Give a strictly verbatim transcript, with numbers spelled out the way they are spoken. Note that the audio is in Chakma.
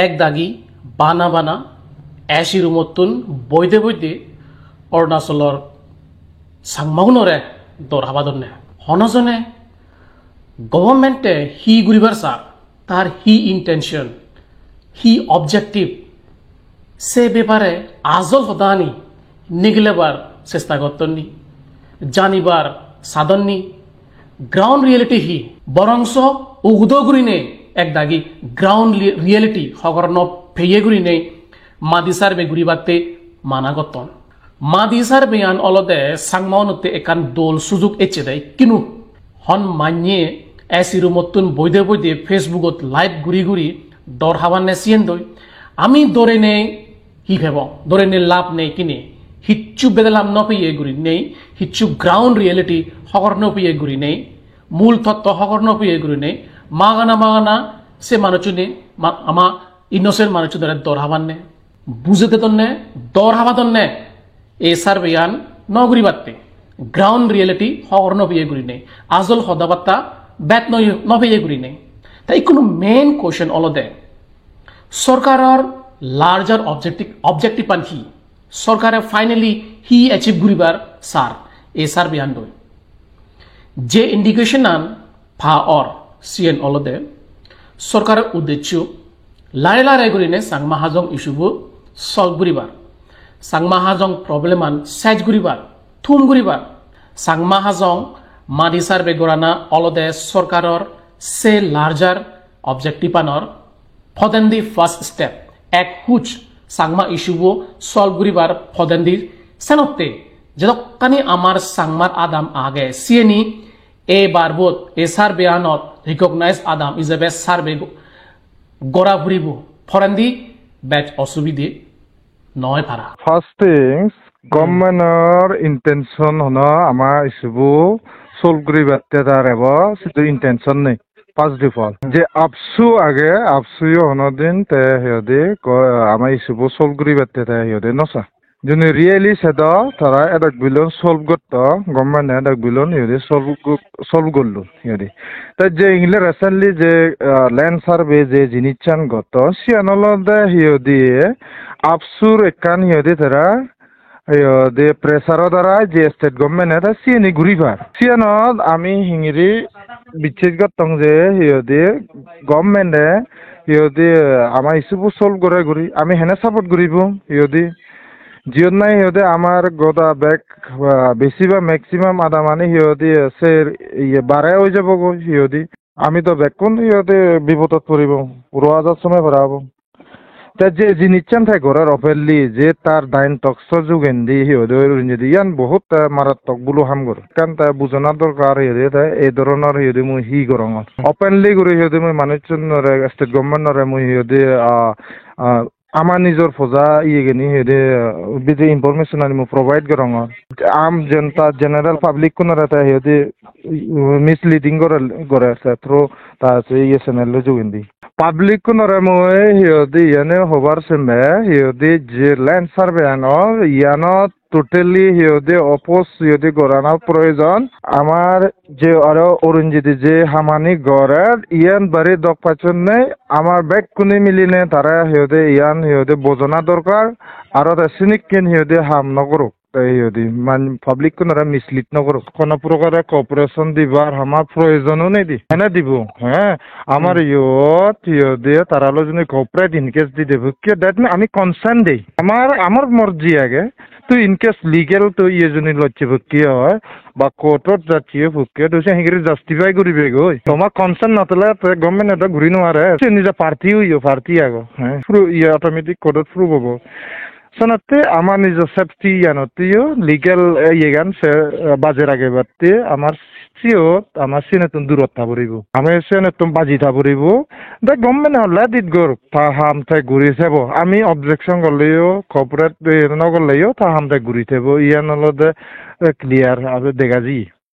ek dagi bana bana A C room-ottun boide boide Arunachalor Changmagunore dor habadonne. Hono jone government-e hi guribar sar, tar hi intention, hi objective, se bepare ajol hodani nigilebar chesta gotton ni, janibar sadon ni, ground reality hi, borongso ugudo gurinei ek dagi ground li-, reality hogor no peye gurinei madi survey guribatte mana gotton. Madi survey-an olode Changmaunotte ekkan dol sujug ecche de ikkinu. Hon manye A C room-ottun boide boide Facebook-ot live guri guri dor habanne siyen doi. Ami dore nei hi pebong? Dore nei lab nei kine. Hicchu bedelam no peye guri nei, hicchu ground reality hogor no peye guri nei, mul totto hogor no peye guri nei. Magana magana se manuchune, ma-, ama innocent manuchunore dor habanne. Bujei dedonne, dor habadonne, ei survey-an no guribatte, ground reality hobor no peye gurinei, ajol hoda batta bet no, no peye gurinei. Ta ikkunu main question olode, sorkaror larger objective, objective-an hi? Sorkare finally hi achieve guribar sar ei survey-an doi? Je indication-an pa or siyen olode sorkaror uddeccho lare lare gurine Changma Hajong issue-bo solve guribar, Changma Hajong problem-an sej guribar, thum guribar. Changma Hajong madi survey gorana olode sorkaror se larger objective-anor podendi first step, ek huj Changma issue-bo solve guribar podendi. Senotte jedokkani amar Changmar adam age, siyeni ei barbot, ei survey-anot recognized adam ijebe survey go-, gora puribo, porendi bej osubide noi para. First things, government-or intention hono ama issue-bo solve guribatte tar ebo, sidu intention nei. First of all, je AAPSU age, AAPSU-yo hono din te hi hoide ko-, ama issue-bo solve guribatte te hi hoide no sa. Juni really sedo, tara edok bilon solve gotto, government-e edok bilon hi hoide solve go-, solve gollo hi hoide. Te je ingle recently je, ah, land survey je jinissan gotto, siyan olode hi hoide AAPSU-r ekkan hi hoide tara, hi hoide pressure-o dara je state government-e te siyeni guribar. Siyanot ami hingiri bichej gottong je hi hoide government-e hi hoide ama issue-bo solve gore guri, ami hene support guribo hi hoide. Jiyot nahi hi hoide amar goda bek, ah, besi ba maximum adamani hi hoide se iye bare oi jabo go hi hoide. Ami do bekkun hi hoide bipodot poribo, uro ajar somoi para obo. Te je jinissan te gorer openly, je tar dain tokso jugendi hi hoide oi rinjedi, iyan bohut te marattok bhulo ham gorer. Ekkan te bujana dorkar hi hoide te ei dhoronor hi hoide mui hi gorongor. Openly guri hi hoide mui manuchunore, state government-ore mui hi hoide, ah, ah, ama nijor poja iyegeni hi hoide, ah, bidire information-ani mui provide gorongor. Am janta general public-kunore te hi hoide, uh, misleading gore, gore se through ta se iye channel-o jugendi. Public-kunore mui hi hoide iyane hobar sembe, hi hoide je land survey-an or, iyanot totally hi hoide oppose hi hoide gorana proyojon. Amar je aro Arunjiti je hamani gorer, iyan bari dok pachon nei, amar bekkune miline tara hi hoide iyan hi hoide bojona dorkar, aro te sinikken hi hoide ham no gorok. Te hi hoide, man, public-kunore mislead no gorok. Kono prokare cooperation dibar hama proyojon-o nei di. Hene dibo, he? Amar Hmm. iyot hi hoide tara loi juni cooperate in case dide phokke, that mean ami consent dei. Amar, amar morji age. Tui in case legal tui iye juni locche phokke oi, ba court-ot jacche phokke, tui se hingiri justify guribe goi. Toma consent no thele te government-e do guri no pare. Se nije party oiyo, party ago. He? Pro-, iye automatic court-ot prove obo. Senotte ama nijo safety iyanotteyo legal, eh, iyegan se, eh, baje ragebatte amar siyot, ama siyenettun durot tha puribo. Ami siyenettun baji tha puribo. De government-e let it go, ta ham te guri thebo. Ami objection gorleyo, cooperate, eh, no gorleyo, ta ham te guri thebo. Iyan olode, eh, clear aro dega jai.